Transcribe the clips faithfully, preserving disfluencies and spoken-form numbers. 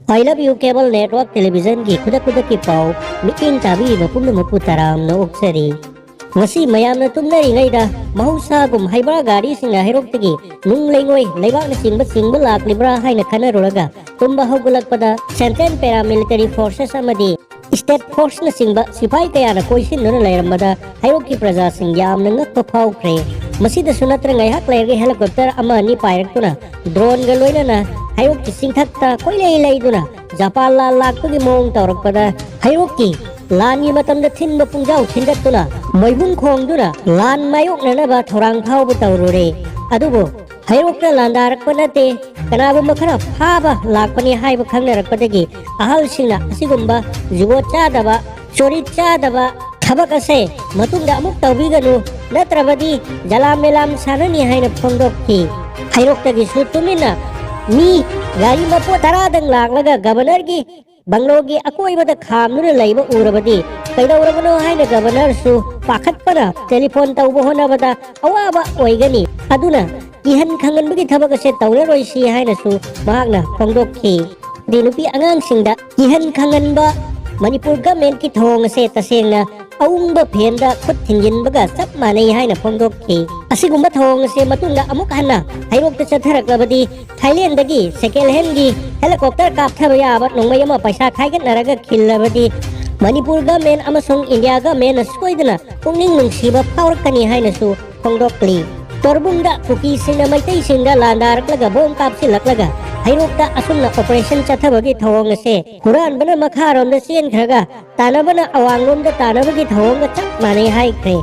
I Love You Cable Network Televisionꯒꯤ ꯈꯨꯗꯛ ꯈꯨꯗꯛꯀꯤ ꯄꯥꯎ ꯃꯤꯠꯌꯦꯡ ꯇꯥꯕꯤꯔꯤꯕ ꯄꯨꯝꯅꯃꯛꯄꯨ ꯇꯔꯥꯝꯅ ꯑꯣꯛꯆꯔꯤ꯫ ꯉꯁꯤ ꯃꯌꯥꯝꯅ ꯇꯨꯝꯅꯔꯤꯉꯩꯗ ꯃꯍꯧꯁꯥꯒꯨꯝ ꯍꯩꯕ꯭ꯔꯥ ꯒꯥꯔꯤꯁꯤꯡꯅ ꯍꯩꯔꯣꯛꯇꯒꯤ ꯅꯨꯡ ꯂꯩꯉꯣꯏ ꯂꯩꯕꯥꯛꯅꯆꯤꯡꯕ ꯆꯤꯡꯕ ꯂꯥꯛꯂꯤꯕ꯭ꯔꯥ ꯍꯥꯏꯅ ꯈꯟꯅꯔꯨꯔꯒ ꯇꯨꯝꯕ ꯍꯧꯒꯠꯂꯛꯄꯗ Central Paramilitary Forces ꯑꯃꯗꯤ State Forceꯅꯆꯤꯡꯕ ꯁꯤꯐꯥꯏ ꯀꯌꯥꯅ ꯀꯣꯏꯁꯤꯟꯗꯨꯅ ꯂꯩꯔꯝꯕꯗ ꯍꯩꯔꯣꯛꯀꯤ ꯄ꯭ꯔꯖꯥꯁꯤꯡ ꯌꯥꯝꯅ ꯉꯛꯄ ꯐꯥꯎꯈ꯭ꯔꯦ꯫ ꯃꯁꯤꯗꯁꯨ ꯅꯠꯇ꯭ꯔ ꯉꯥꯏꯍꯥꯛ ꯂꯩꯔꯒ helicopter ꯑꯃ ꯑꯅꯤ ꯄꯥꯏꯔꯛꯇꯨꯅ droneꯒ ꯂꯣꯏꯅꯅ ꯍꯩꯔꯣꯛꯀꯤ ꯆꯤꯡꯊꯛꯇ ꯀꯣꯏꯂꯩ ꯂꯩꯗꯨꯅ ꯖꯄꯥꯟ ꯂꯥꯟ ꯂꯥꯛꯄꯒꯤ ꯃꯑꯣꯡ ꯇꯧꯔꯛꯄꯗ ꯍꯩꯔꯣꯛꯀꯤ ꯂꯥꯟꯒꯤ ꯃꯇꯝꯗ ꯊꯤꯟꯕ ꯄꯨꯡꯖꯥꯎ ꯊꯤꯟꯒꯠꯇꯨꯅ ꯃꯣꯏꯕꯨꯡ ꯈꯣꯡꯗꯨꯅ ꯂꯥꯟ ꯃꯥꯌꯣꯛꯅꯅꯕ ꯊꯧꯔꯥꯡ ꯐꯥꯎꯕ ꯇꯧꯔꯨꯔꯦ꯫ ꯑꯗꯨꯕꯨ ꯍꯩꯔꯣꯛꯇ ꯂꯥꯟꯗꯥꯔꯛꯄ ꯅꯠꯇꯦ, ꯀꯅꯥꯒꯨꯝꯕ ꯈꯔ ꯐꯥꯕ ꯂꯥꯛꯄꯅꯤ ꯍꯥꯏꯕ ꯈꯪꯅꯔꯛꯄꯗꯒꯤ ꯑꯍꯜꯁꯤꯡꯅ ꯑꯁꯤꯒꯨꯝꯕ ꯖꯨꯒꯣꯠ ꯆꯥꯗꯕ, ꯆꯣꯔꯤꯠ ꯆꯥꯗꯕ ꯊꯕꯛ ꯑꯁꯦ ꯃꯇꯨꯡꯗ ꯑꯃꯨꯛ ꯇꯧꯕꯤꯒꯅꯨ, ꯅꯠꯇ꯭ꯔꯕꯗꯤ ꯖꯂꯥꯝ ꯃꯦꯂꯥꯝ ꯁꯥꯟꯅꯅꯤ ꯍꯥꯏꯅ ꯐꯣꯡꯗꯣꯛꯈꯤ꯫ ꯍꯩꯔꯣꯛꯇꯒꯤꯁꯨ ꯇꯨꯃꯤꯟꯅ ꯃꯤ ꯒꯥꯔꯤ ꯃꯄꯣꯠ ꯇꯔꯥꯗꯪ ꯂꯥꯛꯂꯒ Governorꯒꯤ ꯕꯪꯒ꯭ꯂꯣꯒꯤ ꯑꯀꯣꯏꯕꯗ ꯈꯥꯝꯗꯨꯅ ꯂꯩꯕ ꯎꯔꯕꯗꯤ ꯀꯩꯗꯧꯔꯕꯅꯣ ꯍꯥꯏꯅ Governorꯁꯨ ꯄꯥꯈꯠꯄꯅ telephone ꯇꯧꯕ ꯍꯣꯠꯅꯕꯗ ꯑꯋꯥꯕ ꯑꯣꯏꯒꯅꯤ꯫ ꯑꯗꯨꯅ ꯀꯤꯍꯟ ꯈꯪꯍꯟꯕꯒꯤ ꯊꯕꯛ ꯑꯁꯦ ꯇꯧꯔꯔꯣꯏꯁꯤ ꯍꯥꯏꯅꯁꯨ ꯃꯍꯥꯛꯅ ꯐꯣꯡꯗꯣꯛꯈꯤ꯫ ꯗꯤ ꯅꯨꯄꯤ ꯑꯉꯥꯡꯁꯤꯡꯗ ꯀꯤꯍꯟ ꯈꯪꯍꯟꯕ ꯃꯅꯤꯄꯨꯔ governmentꯀꯤ ꯊꯧꯑꯣꯡ ꯑꯁꯦ ꯇꯁꯦꯡꯅ ꯑꯎꯪꯕ ꯐꯦꯟꯗ ꯈꯨꯠ ꯊꯤꯡꯖꯤꯟꯕꯒ ꯆꯞ ꯃꯥꯟꯅꯩ ꯍꯥꯏꯅ ꯐꯣꯡꯗꯣꯛꯈꯤ꯫ ꯑꯁꯤꯒꯨꯝꯕ ꯊꯧꯑꯣꯡ ꯑꯁꯦ ꯃꯇꯨꯡꯗ ꯑꯃꯨꯛ ꯍꯟꯅ ꯍꯩꯔꯣꯛꯇ ꯆꯠꯊꯔꯛꯂꯕꯗꯤ Thailandꯗꯒꯤ second handꯒꯤ helicopter ꯀꯥꯞꯊꯕ ꯌꯥꯕ ꯅꯣꯡꯃꯩ ꯑꯃ ꯄꯩꯁꯥ ꯈꯥꯏꯒꯠꯅꯔꯒ ꯈꯤꯜꯂꯕꯗꯤ ꯃꯅꯤꯄꯨꯔ government ꯑꯃꯁꯨꯡ India governmentꯅ ꯁꯣꯏꯗꯅ ꯄꯨꯛꯅꯤꯡ ꯅꯨꯡꯁꯤꯕ ꯐꯥꯎꯔꯛꯀꯅꯤ ꯍꯥꯏꯅꯁꯨ ꯐꯣꯡꯗꯣꯛꯂꯤ꯫ ꯇꯣꯔꯕꯨꯡꯗ ꯀꯨꯀꯤꯁꯤꯡꯅ ꯃꯩꯇꯩꯁꯤꯡꯗ ꯂꯥꯟꯗꯥꯔꯛꯂꯒ ꯕꯣꯝ ꯀꯥꯞꯁꯤꯜꯂꯛꯂꯒ ꯍꯩꯔꯣꯛꯇ ꯑꯁꯨꯝꯅ operation ꯆꯠꯊꯕꯒꯤ ꯊꯧꯑꯣꯡ ꯑꯁꯦ ꯍꯨꯔꯥꯟꯕꯅ ꯃꯈꯥꯔꯣꯝꯗ ꯆꯦꯟꯈ꯭ꯔꯒ ꯇꯥꯟꯅꯕꯅ ꯑꯋꯥꯡꯂꯣꯝꯗ ꯇꯥꯟꯅꯕꯒꯤ ꯊꯧꯑꯣꯡꯒ ꯆꯞ ꯃꯥꯟꯅꯩ ꯍꯥꯏꯈ꯭ꯔꯦ꯫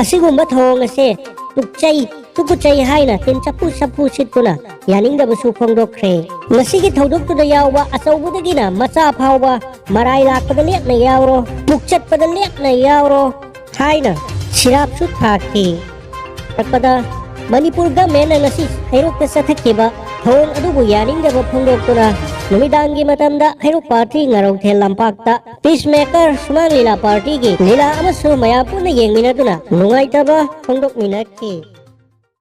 ꯑꯁꯤꯒꯨꯝꯕ ꯊꯧꯑꯣꯡ ꯑꯁꯦ ꯇꯨꯀꯠꯆꯩ, ꯇꯨꯀꯠꯆꯩ ꯍꯥꯏꯅ ꯇꯤꯟ ꯆꯐꯨ ꯆꯐꯨ ꯁꯤꯠꯇꯨꯅ ꯌꯥꯅꯤꯡꯗꯕꯁꯨ ꯐꯣꯡꯗꯣꯛꯈ꯭ꯔꯦ꯫ ꯉꯁꯤꯒꯤ ꯊꯧꯗꯣꯛꯇꯨꯗ ꯌꯥꯎꯕ ꯑꯆꯧꯕꯗꯒꯤꯅ ꯃꯆꯥ ꯐꯥꯎꯕ ꯃꯔꯥꯏ ꯂꯥꯛꯄꯗ ꯂꯦꯞꯅ ꯌꯥꯎꯔꯣ, ꯄꯨꯛ ꯆꯠꯄꯗ ꯂꯦꯞꯅ ꯌꯥꯎꯔꯣ ꯍꯥꯏꯅ ꯁꯤꯔꯥꯞꯁꯨ ꯊꯥꯈꯤ꯫ ꯂꯥꯛꯄꯗ ꯃꯅꯤꯄꯨꯔ governmentꯅ ꯉꯁꯤ ꯍꯩꯔꯣꯛꯇ ꯆꯠꯊꯈꯤꯕ ꯊꯧꯑꯣꯡ ꯑꯗꯨꯕꯨ ꯌꯥꯅꯤꯡꯗꯕ ꯐꯣꯡꯗꯣꯛꯇꯨꯅ ꯅꯨꯃꯤꯗꯥꯡꯒꯤ ꯃꯇꯝꯗ ꯍꯩꯔꯣꯛ party ꯉꯥꯔꯧꯊꯦꯜ ꯂꯝꯄꯥꯛꯇ Peacemaker ꯁꯨꯃꯥꯡ ꯂꯤꯂꯥ partyꯒꯤ ꯂꯤꯂꯥ ꯑꯃꯁꯨ ꯃꯌꯥꯝ ꯄꯨꯟꯅ ꯌꯦꯡꯃꯤꯟꯅꯗꯨꯅ ꯅꯨꯡꯉꯥꯏꯇꯕ ꯐꯣꯡꯗꯣꯛꯃꯤꯟꯅꯈꯤ꯫